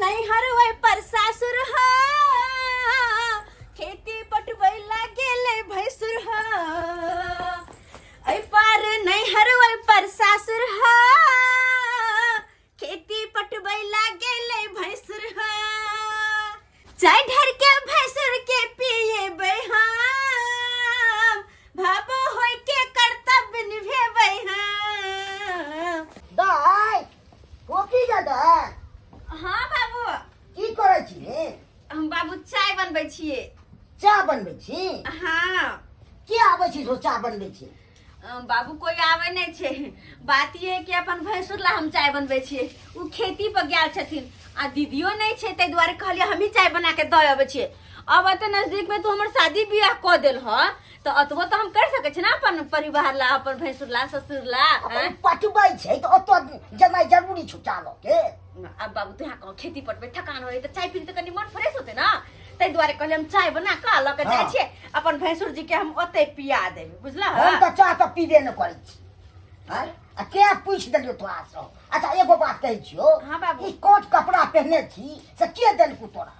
नैहर ओहि पर सासुर ह, खेती पटबै ला गेलै भैंसुर ह। एहि पार नैहर ओहि पर सासुर ह, खेती पटबै ला गेलै भैंसुर ह। चाय ढार के भैंसुर के पिएबै हम, भाबो होय के कर्तव्य निभेबै हम। दाइ कॉफी दे दाइ। हाँ बाबू। की करै छी रे? हम बाबू चाय बनबै छियै। चाह बनबै छी? हाँ। के आबै छी सो चाह बनबै छी? बाबू कोई आबै नहि छै। बात ई है कि अपन भैंसुर ला हम चाय बनबै छियै, ओ खेती पर गेल छथिन आ दीदियो नहि छै, ताहि दुआरे कहलियै हमही चाय बना के दऽ अबै छियै। अब एते नजदीक में तू हमर शादी बियाह कऽ देल ह तऽ अतबो तऽ हम कर सकै छी ना अपन परिवार ला, अपन भैंसुर ला, ससुर ला। अपन पटबै छै तऽ ओतऽ जेनाइ जरूरी छौ चाह लऽ के? अब बाबू तू यहाँ खेती पटबै थकान होइ तऽ चाय पी तऽ कनि मन फ्रेश होते ना, ताहि दुआरे कहलियै हम चाय बना कऽ लऽ के जाइ छियै, अपन भैंसुर जी के हम ओतै पिया देबै, बुझलह? हम तऽ चाह तऽ पीबे नहि करै छी। आँय? आ के पूछि देलियौ तोरा सँ? अच्छा एगो बात कहै छियौ। हाँ बाबू। ई कोट कपड़ा पहिने छी से के देलकौ तोरा?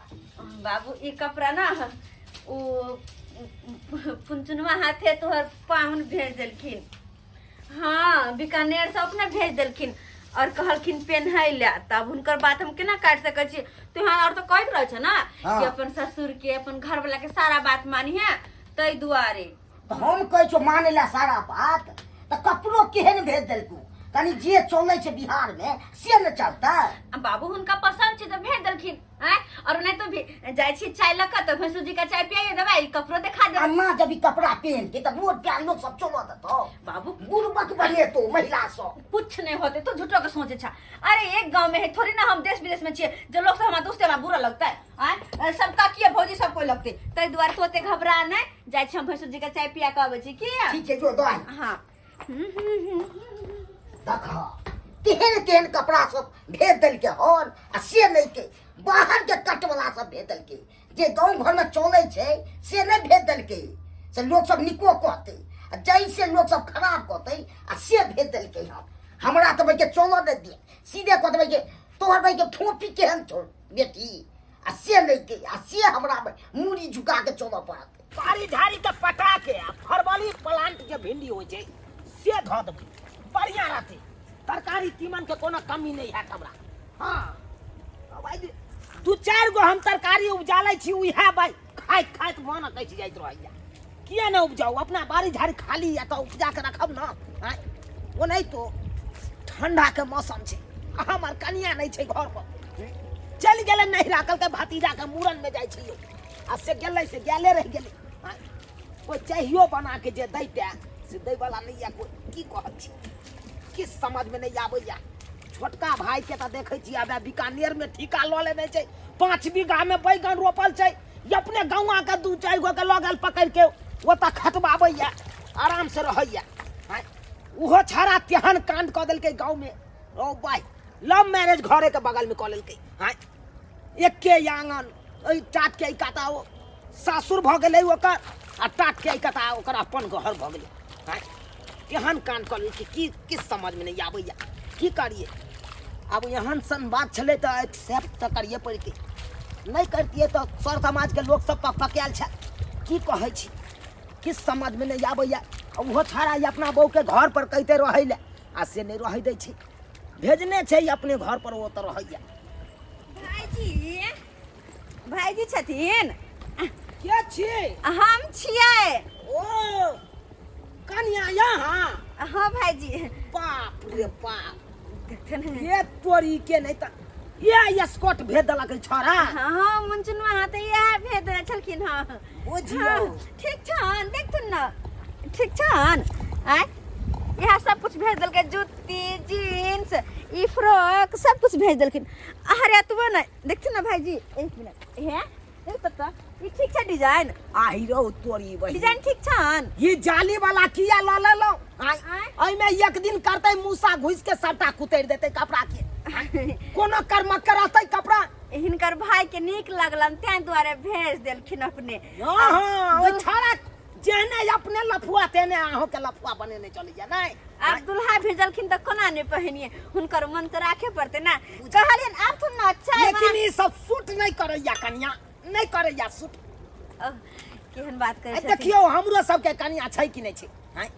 बाबू ई कपड़ा ना ओ फुनचुनवा हाथे तोहर पाहुन भेज देलखिन। हाँ बीकानेर से अपने भेज देलखिन और कहलखिन पेन्है लए, तब हुनकर बात हम केना काटि सकै छी? तू यहाँ और तऽ कहैत रहै छ ना कि अपन ससुर के अपन घर वाला के सारा बात मानिहे, ताहि दुआरे। तऽ हम कहै छियौ मानै लए सारा बात, तऽ कपड़ो केहन भेज देलकौ? कनि जे चलै छै बिहार मे से ने चलतै। आ बाबू हुनका पसंद छै तऽ भेज देलखिन। आँय और नहीं तो भी जाइ छी चाय लऽ कऽ तऽ भैंसुर जी के चाय पियाइए देबै, ई कपड़ो देखा देबै। अन्ना जब ई कपड़ा पहन के तऽ रोड पे लोग सब चलऽ देतौ? बाबू बुड़बक बनेतो महिला सब। कुछ नहीं होते, तू झूठो के सोचे छा। अरे एक गांव में है थोड़ी ना, हम देश विदेश में छियै, जो लोग सब हमरा दोस्त हमरा बुरा लगता है। आँय सबका किए भौजी सब कोई लगते, ताहि दुआरे तू ओते घबरा नहीं। जाइ छी हम भैंसुर जी के चाय पिया के अबै छी की? ठीक छै, जो दही। हाँ। देख तेहन तेहन कपड़ा सब भेज देलकै हन आ से नहि के बाहर के कटवला सब भेज देलकै, जे गाँव घरमे चलै छै से नहि भेज देलकै, से लोक सब निको कहतै आ जैसे लोक सब खराब कहतै आ से भेज देलकै हन। हमरा तऽ भाई के चलऽ नहि दे, सीधे कह देबै के तोहर भाई के ठोपी केहन छौ बेटी, आ से नहि के आ से हमरा मूड़ी झुका के चलऽ पड़त। बाड़ी झाड़ी के पटा के आ फरवरी प्लांट जे भिंडी होइ छै से धऽ देबै, बढ़िया रहतै, तरकारी तीमन के कोनो कमी नहि हैत हमरा। हाँ भाई दू चारि गो हम तरकारी उपजा लै छी, उएह भाई खाइत खाइत मन अकछि जाइत रहैया। किया नहि उपजाउ? अपना बाड़ी झाड़ी खाली यऽ तऽ उपजा के रखब ने। आँय ओनाहितो ठंडा के मौसम छै, हमर कनिया नहि छै घर पर, चलि गेलै नहिरा, कहलकै भतीजाके मूड़नमे जाइ छी यौ, आ से गेलै से गेले रहि गेलै। आँय कोइ चाहियो बना के जे दैते से दैवला नहि यऽ कोइ। की कहै छी किछु समझमे नहि आबैया। छोटका भाइके तऽ देखै छी आब बीकानेरमे ठीका लऽ लेने छै, 5 बीघामे बैगन रोपल छै, अपने गौआके 2-4 गो के लऽ गेल पकड़ि के ओतऽ खटबाबैया, आराम से रहैया। आँय ओहो छाड़ा तेहन कांड कऽ देलकै गाँवमे, ओ भाइ लव मैरेज घरे के बगलमे कऽ लेलकै। आँय एके आङन एहि टाटके एहि काता ओ सासुर भऽ गेलै ओकर आ टाटके एहि काता ओकर अपन घर भऽ गेलै। आँय एहन कांड कऽ लेलकै की किछु समझमे नहि आबैया, की करियै आब? एहन सन बात छलै तऽ एक्सेप्ट तऽ करिए पड़ितै, नहि करितियै तऽ सर समाजके लोक सब पकपकायल छै। की कहै छी किछु समझमे नहि आबैया। ओहो छाड़ा अपना बहूके घर पर कहिते रहै लए आ से नहि रहै दै छै, भेजने छै अपने घर पर ओ तऽ रहैया। भाईजी, भाईजी छथिन? के छी? हम छियै। ओ कनिया यहाँ? हाँ भाईजी। बाप रे बाप, देखते ने ये तोरी के नहीं त ये स्कॉट भेज देलक ई छोरा। हाँ मुंचुनवा, हाँ तऽ इएह भेज देने छलखिन। हाँ बुझियौ। हाँ, ठीक छन, देखथुन न, ठीक छन। आँय इएह सब कुछ भेज देलकै, जूती जीन्स ई फ्रॉक सब कुछ भेज देलखिन। अरे एतबो नहि, देखथुन न भाईजी, एक मिनट, हे देख तऽ ई ठीक छै डिजाइन? आहि रौ तोरी बहिन, डिजाइन ठीक छन? ई जाली वाला किया लऽ लेलहुँ? आँय? एहिमे एक दिन करतै मूसा घुसि के सबटा कुतरि देतै कपड़ा के, कोनो कर्मक रहतै कपड़ा। हिनकर भाई के नीक लगलन तें दुआरे भेज देलखिन अपने। हाँ हाँ ओहि छाड़ा जेहने अपने लफुआ तेहने अहूँ के लफुआ बनेने चलैया नहि। आब दुल्हा भेजलखिन तऽ कोना नहि पहिनिए, हुनकर मन तऽ राखे पड़तै ना। कहलियन आब तुम ना चाय लेकिन ई साड़ी सब सूट नहि करैया कनिया, नहि करैया सूट। अह, केहन बात करै आ छथिन। देखियौ हमरो सबके कनिया छै कि नहि छै। आँय,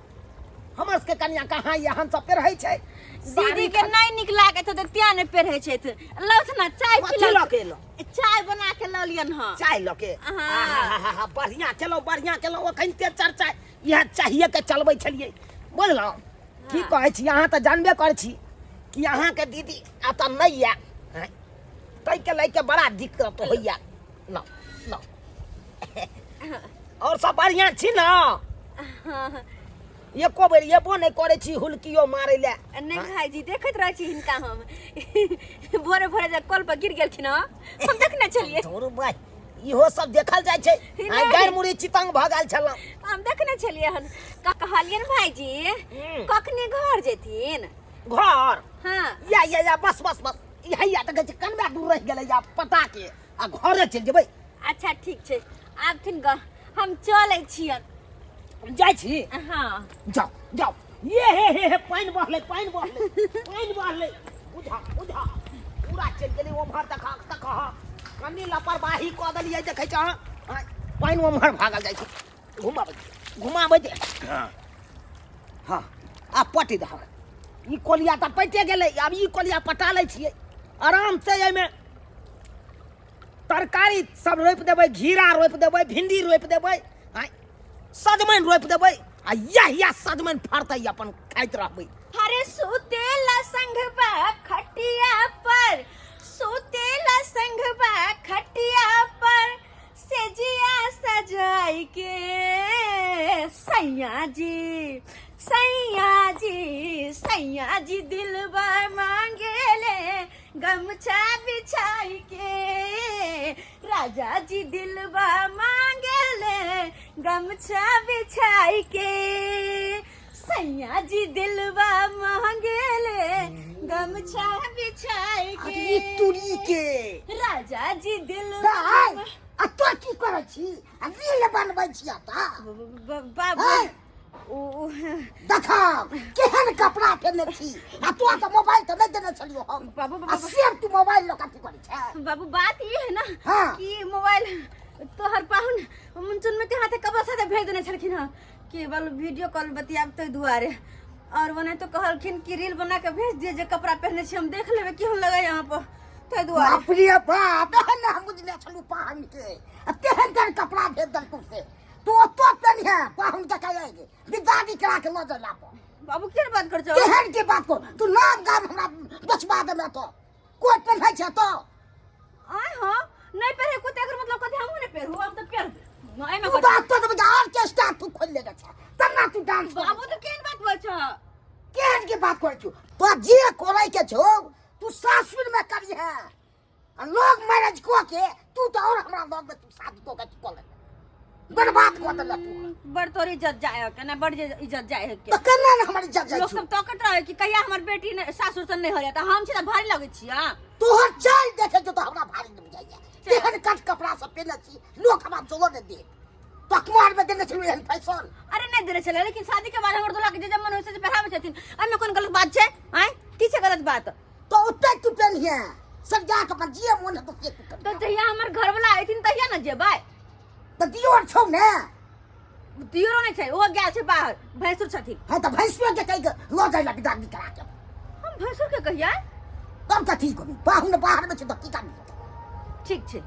हमर सबके कनिया कहाँ यऽ, हम सब पेरहै छै दीदी के नहीं निक लागैत होतै तें नहि पेरहै छथि। लौथ ना चाय कथी पिलौथ। लऽ के एलहुँ? चाय बना के लऽ लियन हँ। चाय लऽ के? हाँ। आहाहाहा, बढ़िआँ केलहुँ, बढ़िआँ केलहुँ। अखन ते चर्चा इएह चाहिए के चलबै छलियै, बुझलहुँ? की कहै छी, अहाँ तऽ जानबे करै छी कि अहाँके दीदी एतऽ नहि यऽ, आँय, ताहिके लऽ के बड़ा दिक्कत होइया। लौ लौ, आओर सब बढ़िआँ छी ने? हाँ। एको बेर एबो नहि करै छी हुलकियो मारै लए। नहि भाईजी, देखैत रहै छी हिनका हम। भोरे भोरे जब कल पर गिर गेलखिन हँ, हम देखने छलियै। धुर भाइ, इहो सब देखल जाइ छै। नहि। आइ गैर मुड़ी चितंग भऽ गेल छलहुँ। हम देखने छलियै हन। कहलियनि भाईजी, कखनी घर जेथिन? घर? हाँ। या या या, बस बस बस, इएह या देखै छी कनबा दूर रहि गेलै या पता के आ घरे चलि जेबै। अच्छा ठीक छै, आबथिन ग, हम चलै छियन। जाइ छी? हाँ। जाओ जाओ। ये हे हे हे, पानि बहलै, पानि बहलै, पानि बहलै। बुझा बुझा, पूरा चलि गेलै ओम्हर। देखा देखा, कनि लापरवाही कऽ देलियै, देखै छ अहाँ, पानि ओम्हर भागल जाइ छै। घुमाबै घुमाबै दे। हाँ हाँ, आब पटि दे। ई कोलिया तऽ पटि गेलै, आब ई कोलिया पटा लै छियै आरामसँ। एहिमे तरकारी सब रोपि देबै, घिरा रोपि देबै, भिंडी रोपि देबै, आँय, सजमनि रोपि देबै आ इएह इएह सजमनि फड़तै, अपन खाइत रहबै। अरे सुतेला संघबा खटिया पर, सुतेला संघबा खटिया पर, सेजिया सजाई के, सैया जी सैया जी सैया जी दिलबा मांगे ले गमछा बिछाई के, राजा जी दिलबा मांगे ले गमछा बिछाई के, सैया जी दिलबा मांगे ले गमछा बिछाई के। अरे तुरी के, राजा जी दिलबा। दाइ, आ तो की करै छी? आ रील बनबै छी एतऽ? बाबू आँय? ओ देखा केहन कपड़ा पेने छी। आ तोरा तऽ मोबाइल तऽ नहि देने छलियौ हम। बाबू, आ बाबू। से तू मोबाइल लऽ कऽ की करै छै? बाबू, बात ई है ना हाँ। कि मोबाइल तोहर पाहुन मुनचुन में के हाथे कपड़ा साथे भेज देने छलखिन हँ, केवल वीडियो कॉल बतियाब ताहि दुआरे। और ओने तो कहलखिन कि रील बना के भेज दिए, जे कपड़ा पहने छी हम देख लेबै केहन लगे यहाँ पर, ताहि दुआरे। बाप रे बाप, एहन हम बुझने छलहुँ पाहुन के, आ तेहन तेहन कपड़ा भेज देलकौ से तू ओतो पेनिहे पाहुन के कहेगी विदागी करा के लऽ जाय पर। बाबू, केहन बात कर छौ? केहन के बात को? तू नाम गाम हमरा बचबा देमे तो कोई पेन्है छै तो? आय हाँ, नहीं पहरे को तेकर मतलब कथी? हमहूँ नहीं पहरू, हम तो पहरबे। एहिमे तू कथी? बात तो ऑर्केस्ट्रा तू खोल लेने छै तना तू डांस करै। बाबू, तो केहन बात बोल छ? केहन के बात करै छु? तो जे करै के छौ तू सासुर में करिहे, आ लोग मैरिज कऽ के तू तो और हमरा लग में तू शादी कऽ के तू कऽ ले, बर्बाद कऽ देलक तू। बड़ तोर इज्जत जाए है के ना, बड़ जे इज्जत जाए है के। तऽ केना ने हमर इज्जत जाइ लोग छौ? सब तकत रहे कि कहिया हमर बेटी ने सासुर से नहीं हो जाता, हम छी तऽ भारी लगै छी। हाँ, तोहर चाल देखे जो तो हमरा भारी नहि बुझाइया। तेहन कट कपड़ा सब पेने छी, लोक हमरा चलो ने देत। तो अखबार में देने छलू एहन फैशन? अरे नहीं देने छलै, लेकिन शादी के बाद हमर दूल्हा के जे जे मन होइ छै से पहिराबै छथिन। एहिमे कोन गलत बात छै? आँय, की छै गलत बात? तो ओते तू पेनिहे सब जाके अपन जे मोन हेतौ से तू तो करिहे। जहिया हमर घरवाला अयथिन तहिया ने जेबै। तऽ दियोर छौ ने? दियोरो नहि छै, ओहो गेल छै बाहर, भैंसुर छथिन। हँ, तऽ भैंसुर के कहि के लऽ जाइ ला बिदागरी करा के। हम भैंसुर के कहियै? तब कथी करबी? पाहुन बाहर में छै तऽ की करबी? ठीक छै,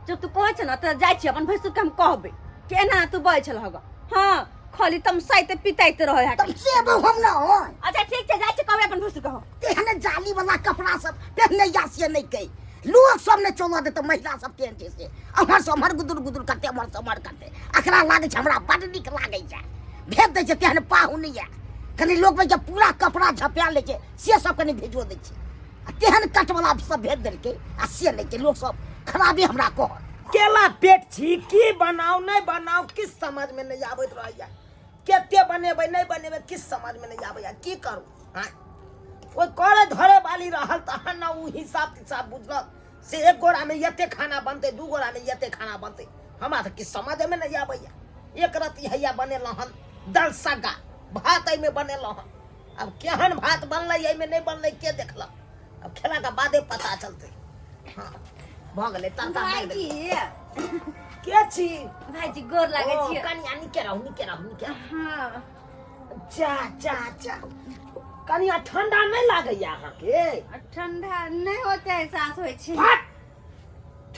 जब तू कहै छ ने तऽ जाइ छी, अपन भैंसुर के हम कहबै कि एना तू बजै छलह ग। हाँ, खाली तमसाइते पिताइते रहै है। तब से हम ना हो। अच्छा ठीक छै, जाइ छी, कहबै अपन भैंसुर के हम। तेहन जाली वाला कपड़ा सब पहने या से नहीं कही, लोग सब ने चलऽ देते। महिला सब केहन छै से अमहर से अमहर गुदुर गुदुर करते, अमहर से अमहर करते। अकरा लागै छै हमरा बड नीक लागै छै, भेज दै छै तेहन पाहुन यऽ। कनि लोक जे पूरा कपड़ा झपा लै छै से सब कनि भेजो दै छै, आ तेहन कटवला सब भेज देलकै आ से नहि छै, लोक सब खराबे हमरा कहत। केला पेट छी, की बनाउ नहि बनाउ किछु समझमे नहि आबैत रहैया। कते बनेबै नहि बनेबै किछु समझमे नहि आबैया। की करू? आँय, ओहि करे धरे वाली रहल तहन ने ओ हिसाब तिसाब बुझलक से एक गोरामे एते खाना बनतै, दू गोरामे एते खाना बनतै। हमरा तऽ किछु समझमे नहि आबैया। एक रत्ती हैया बनेलहुँ हन दल सग्गा भात, एहिमे बनेलहुँ हन। आब केहन भात बनलै एहिमे नहि बनलै के देखलक, आब खेलाके बादे पता चलतै। हाँ। भऽ गेलै तड़का मारि भाईजी देलियै। के छी भाईजी गोर लागै ओ, छियै कनिया नीके रहू नीके रहू नीके रहू हाँ जा जा जा कनिया ठंडा नहि लागैया अहाँके ठंडा नहि होते एहसास होइ छै फट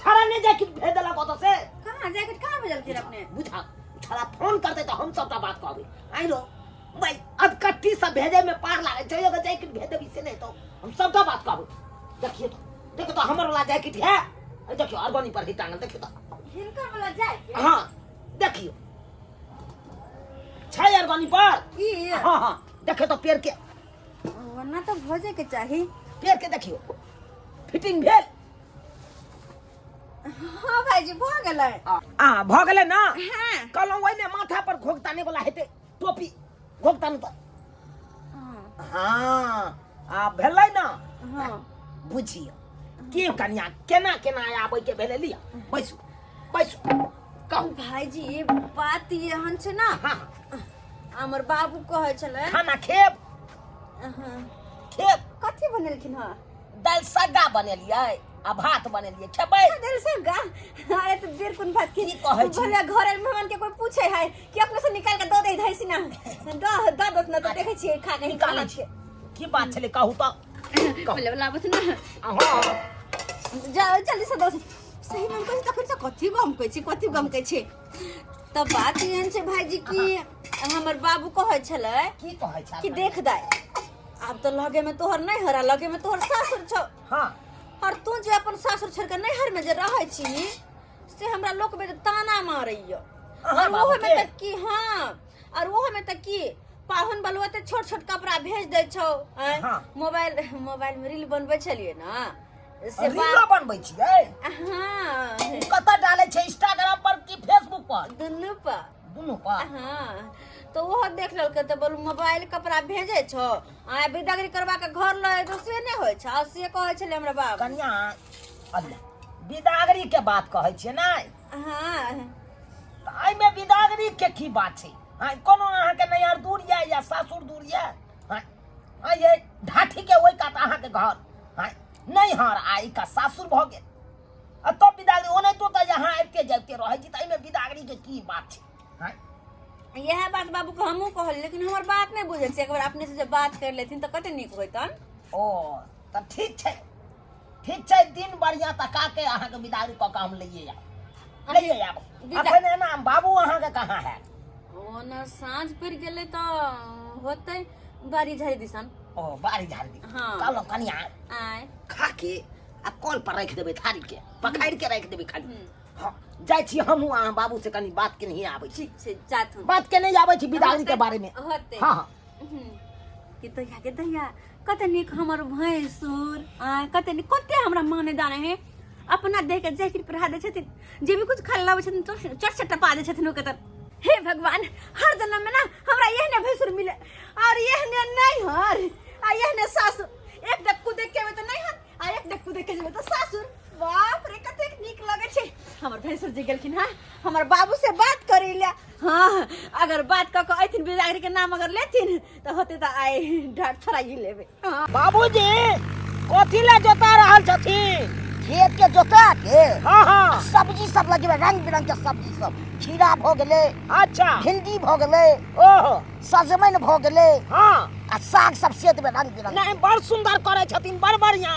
छड़ा नहि जैकेट भेज देलक ओतऽ से कहाँ जैकेट कहाँ भेजलखिन अपने बुझा छड़ा फोन करते तऽ हम सबटा बात कहबै आइरो भाई अब कट्टी सब भेजे में पार लागे छै अगर जैकेट भेज देबी से नहीं तो हम सबटा बात कहबै देखिए तो देखो तो हमर वाला जैकेट है अरे देखियो अरबनी पर ही टांगल देखियो तो हिनकर वाला जैकेट हाँ देखियो छै अरबनी पर ई हाँ हाँ देखियो तो पेड़ के ओना तऽ भजे के चाही पेड़ के देखियो फिटिंग भेल हाँ भाईजी भऽ गेलै आ भऽ गेलै ना हाँ कहलहुँ ओहिमे माथा पर घोघताने वाला हेतै टोपी घोघताने तऽ हाँ हाँ आ भेलै ना हाँ बुझियौ के कनिया केना केना आबै के भेलै लिअ बैसू बैसू कहू भाईजी ये बात एहन छै ना हाँ हमर बाबू कहै छलै खाना खेब हाँ। खेब कथी बनेलखिन हँ दालि सग्गा बनेलियै आ भात बनेलियै खेबै दालि सग्गा अरे तो बेर कोन भात की कहै छी? भले घर आयल मेहमान के कोई पूछे है कि अपने से निकाल के दऽ दै है सिना दऽ दऽ दस ना तो देखै छियै खा के निकालै छियै की बात छलै कहू तऽ कहू। पहिले लाबत ना हँ जा जल्दी से दऽ सही में हम कहै छी तखन से कथी गम कहै छी कथी गम कहै छी तऽ बात एहन छै भाईजी कि हमर बाबू कहै छलै की कहै छै कि देख दाइ आब तऽ लगे में तोहर नैहर आ लगे में तोहर सासुर छौ हाँ और तू जे अपन सासुर छोड़ के नैहर में जे रहै छी से हमरा लोक में ताना मारैया अहाँ और ओहो में बाबूके? तऽ की हाँ और ओहो में तऽ की पाहुन बलुआ तऽ छोट छोट कपड़ा भेज दै छौ आँय? हाँ। मोबाइल मोबाइल में रील बनबै छलियै ना से रीलो बनबै छियै हाँ कतऽ डालै छै इंस्टाग्राम पर कि फेसबुक पर दुनू पर दुनू पर हाँ तो ओहो देख लेलकै तऽ बोलू मोबाइल कपड़ा भेजै छौ आ बिदागरी करवा के घर लऽ एतौ से नहि होइ छौ से कहै छलै हमरा बाप कनिया अल्लाह बिदागरी के बात कहै छियै ने हाँ तऽ एहिमे बिदागरी के की बात छै हाँ कोनो अहाँके नैहर दूर यऽ या सासुर दूर यऽ हाँ हाँ ये ढाठी के ओहि कात अहाँके घर हाँ नैहर आ ई का सासुर भऽ गेल आ तब बिदागरी ओनाहितो तऽ यहाँ आबिते जाइते रहै छी तऽ एहिमे बिदागरी के की बात छै हाँ इएह बात बाबूके हमहूँ कहलियै लेकिन हमर बात नहि बुझै छै एक बार अपने से जे बात करि लेथिन तऽ कते नीक होइतन ओ तऽ ठीक छै ठीक छै दिन बढ़िया तका के अहाँके बिदागरी कऽ के हम लइए आयब लइए आयब अखन एना बाबू अहाँके कहाँ है ओना साँझ पड़ि गेलै तऽ होतै बाड़ी झाड़ी दिसन ओ बाड़ी झाड़ी दिसन हाँ। कहलहुँ कनिया आय खा के आ कल पर राखि देबै थारी के पखारि के राखि देबै खाली हाँ जाइ छी हमहूँ अहाँ बाबू से कनी बात के नहीं आबै छी ठीक छै जाथुन बात के नहीं आबै छी बिदागरी के बारे में होतै हाँ हाँ कि दैया के दैया कते नीक हमर भैंसुर आ कते नीक कते हमरा माने दाने है अपना देह के जैकेट पहिरा दै छथिन जे भी कुछ खाए लाबै छथिन तो चट चट टपा दै छथिन ओके तर हे भगवान हर जन्म में ना हमरा एहने भैंसुर मिले और एहने नैहर आ एहने सासुर एक डक्कू कूदे के तो नैहर आ एक डक्कू कूदे के जेबै तऽ सासुर बाप रे कतेक नीक लगै छै हमर भैंसुर जी गेलखिन हँ हमर बाबू से बात करै ले हाँ अगर बात कऽ कऽ अयथिन बिदागरी के नाम अगर लेथिन तऽ होते तऽ आइ डाँट छोड़ाइए लेबै हाँ बाबूजी कथी लए जोता रहल छथिन खेत के जोता के हाँ हाँ सब्जी सब लगेबै रंग बिरंग के सब्जी सब खीरा भऽ गेलै अच्छा भिंडी भऽ गेलै ओहो सजमनि भऽ गेलै हाँ आ साग सब से देबै रंग बिरंग नहीं बड़ सुंदर करै छथिन बड़ बढ़िया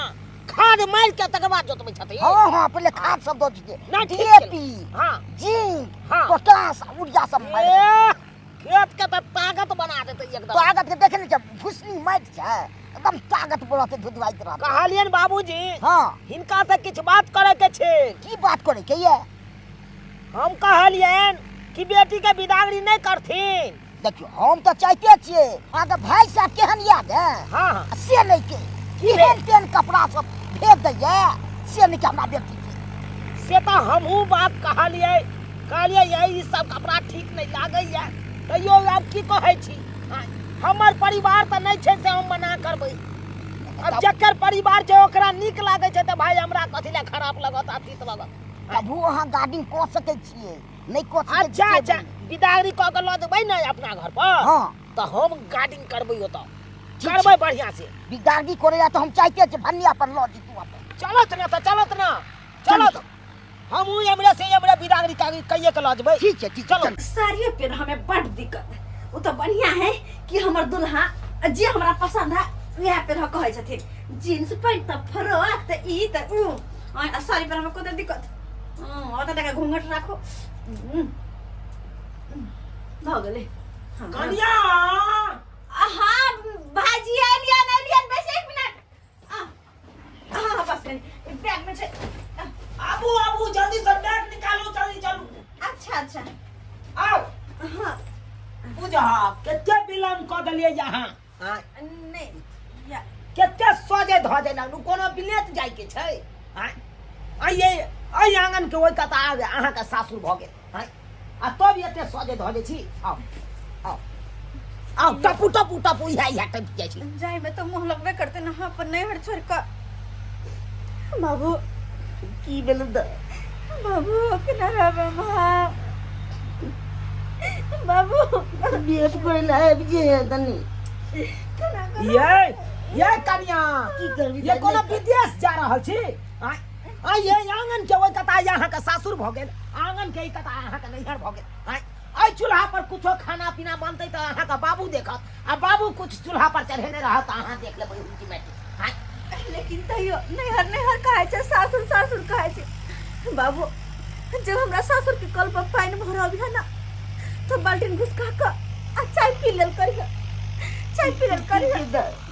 खाद मारि के तकर बाद जोतबै छथिन हाँ हाँ पहिले खाद सब दऽ दियै ना, ठीक डीएपी हाँ जिंक हाँ। पोटाश यूरिया सब मारि देबै। ए, खेत के तऽ ताकत बना देतै एकदम ताकत के देखे नहि छै भुसनी माटि छै एकदम ताकत बढ़ते धुधुआइत रहतै कहलियनि बाबूजी हाँ हिनका से किछु बात करे के छै की बात करे के ये हम कहलियनि कि बेटी के बिदागरी नहि करथिन देखियौ हम तऽ चाहिते छियै अहाँके भाय साहब केहन याद है हाँ हाँ से नहि के केहन तेहन कपड़ा सब भेज दैया से नहि के हमरा बेटी के से तऽ हमहूँ बात कहलियै कहलियै ये ई सब कपड़ा ठीक नहि लागैया तैयो आब की कहै छी आँय, हमर परिवार तऽ नहि छै से हम मना करबै आब जकर परिवार छै ओकरा नीक लागै छै तऽ भाय हमरा कथी लए खराब लगत आ तीत लगत कभू अहाँ गार्डिंग कऽ सकै छियै नहि कऽ सकै अच्छा छियै अच्छा बिदागरी कऽ के लऽ जेबै ने अपना घर पर हाँ तऽ हम गार्डिंग करबै ओतऽ ठीक करबै बढ़िआँ से बिदागरी करै लए तऽ हम चाहिते छियै भन्निया पर लऽ जैतू अपन चलत ने तऽ चलत ने चलो तो हमहूँ एमरे से एमरे बिदागरी कागरी कहिए के लऽ जेबै। ठीक छै, ठीक छै। चलो। चल। साड़ियो पेन हमें बड़ दिक्कत। ओ तो बढ़िया है कि हमर दुल्हा जे हमरा पसंद है वएह पेन कहै छथिन। जींस पैंट तऽ फ्रॉक तऽ ई तऽ ऊ, आ साड़ी पर हमें कोनो दिक्कत। ओतऽ तक घूंघट राखो। भऽ गेलै। हाँ। कनिया। हाँ भाजी, एलियन एलियन, बस एक मिनट। हाँ बस कनी बैग में छै। आबू आबू, जल्दी से बैग निकालू, जल्दी चलू। अच्छा अच्छा। आउ। हाँ। बुझा कते विलम्ब कऽ देलियै यहाँ? आँय? नहीं या। कते सजे धजे लगलू, कोनो विलेज जाइके छै? आँय, आइए एहि आङन के ओहि कता आगे अहाँके सासुर भऽ गेल। आँय, आ तब एते सजे धजे छी। आउ आउ आउ, टपू टपू टपू, इएह इएह टपि जाइ छी। जाय में तो मुंह लगबे करते ना, अपन नैहर छोड़ के। बाबू। की भेल द? बाबू, केना रहबै माँ बाबू? भेट करै लए आबि जे तनी। केना करब? ये ये कनिया। की करबी? ये कोनो विदेश जा रहल छी? आँय आँय, ये आंगन के ओहि कता अहाँके सासुर भऽ गेल, आंगन के ई कता अहाँके नैहर भऽ गेल। आँय, एहि चूल्हा पर कुछो खाना पीना बनतै तऽ अहाँके बाबू देखत, आ बाबू कुछ चूल्हा पर चढ़ेने रहत तऽ अहाँ देख लेबै उल्टी माटि। आँय। लेकिन तैयो नैहर नैहर कहै छै, सासुर सासुर कहै छै। बाबू, जब हमरा सासुर के कल पर पानि भरब है ना तो बाल्टीन घुसका कऽ आ चाय पी लेल करिह, चाय पी लेल करिह।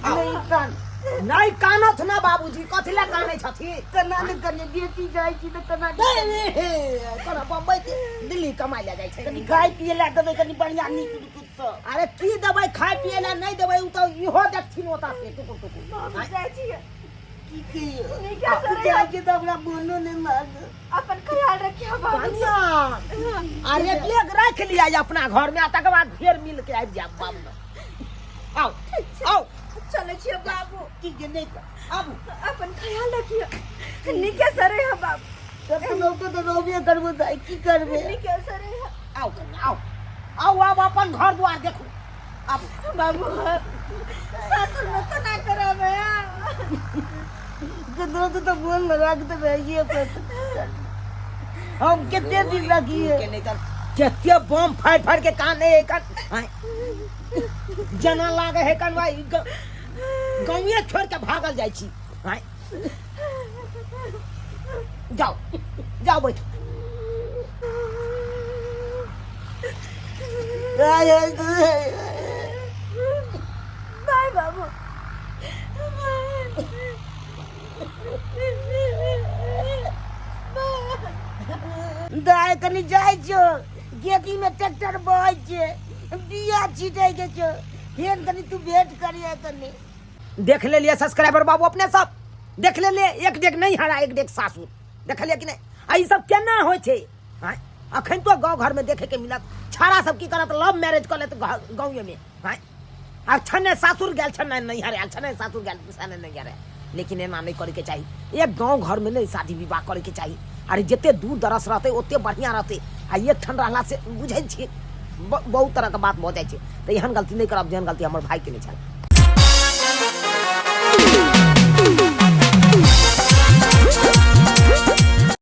नहि कान। नहि कानत ना बाबूजी, कथी लए कानै छथि? केना ने कने बेटी जाइ छी तऽ केना? नहि, कोना बम्बई के दिल्ली कमाइ लए जाइ छै। कनि खाय पिए लए देबै कनि बढ़िआँ नीक नीक सँ। अरे की देबै खाय पिए लए? नहि देबै, ओ तऽ इहो देखथिन ओतऽ से टुकुर टुकुर। बाबू, जाइ छियै। की कहियो? नीके से रहिह। जाइ के तऽ हमरा मोनो नहि लागल। अपन ख्याल रखियो बाबू। कनिया, अरे बैग राखि लिया अपना घर में, आ तकर बाद फेर मिल के आबि जायब बाबू। आउ आउ। चलै छियै बाबू। ठीक छै, नहि आबू। अपन ख्याल रखियो, नीके से रहियो बाबू। कखनो तऽ रहबे करबो दाइ, की करबै? नीके से रहियो। आउ कनिया, आउ आउ आउ, अपन घर द्वार देखू आबू। बाबू, सासुर में कोना करबै? ककरो तऽ मोन लगा के तऽ रहिए पर हम कते दिन रखिए? के नहीं तर कते बम फाड़ फाड़ के कान है कन। आँय। जना लागे है कन भाई गाँवे छोड़ के भागल जाइ छी। आँय। जाओ जाओ, बैठो। बाय बाबू। दाय, कनि जाइ छौ, खेती में ट्रैक्टर बहै छै, बिया छिटै के छौ, फेर कनि तू भेंट करिहे कनि। देख लेलिए सब्सक्राइबर बाबू, अपने सब देख लेलिए, एक डेग नहीं हरा एक डेग सासुर, देखलिए कि नहीं? आ ई सब केना होइ छै? आँय, अखन तो गाँव घर में देखे के मिलत, छाड़ा सब की करत, लव मैरिज कऽ लेत गाँवे में। आँय, आ छने सासुर गेल छने नैहर आयल, छने सासुर गेल छने नैहर आयल। लेकिन एना नहीं करे के चाही, एक गाँव घर में नहीं शादी विवाह करे के चाही। अरे जते दूर दरस रहते ओते बढ़िया रहते, आ एक ठन रहला से बुझै छियै बहुत तरह के बात भऽ जाइ छै। तऽ एहन गलती नहि करब जेहन गलती हमर भाई केने छल।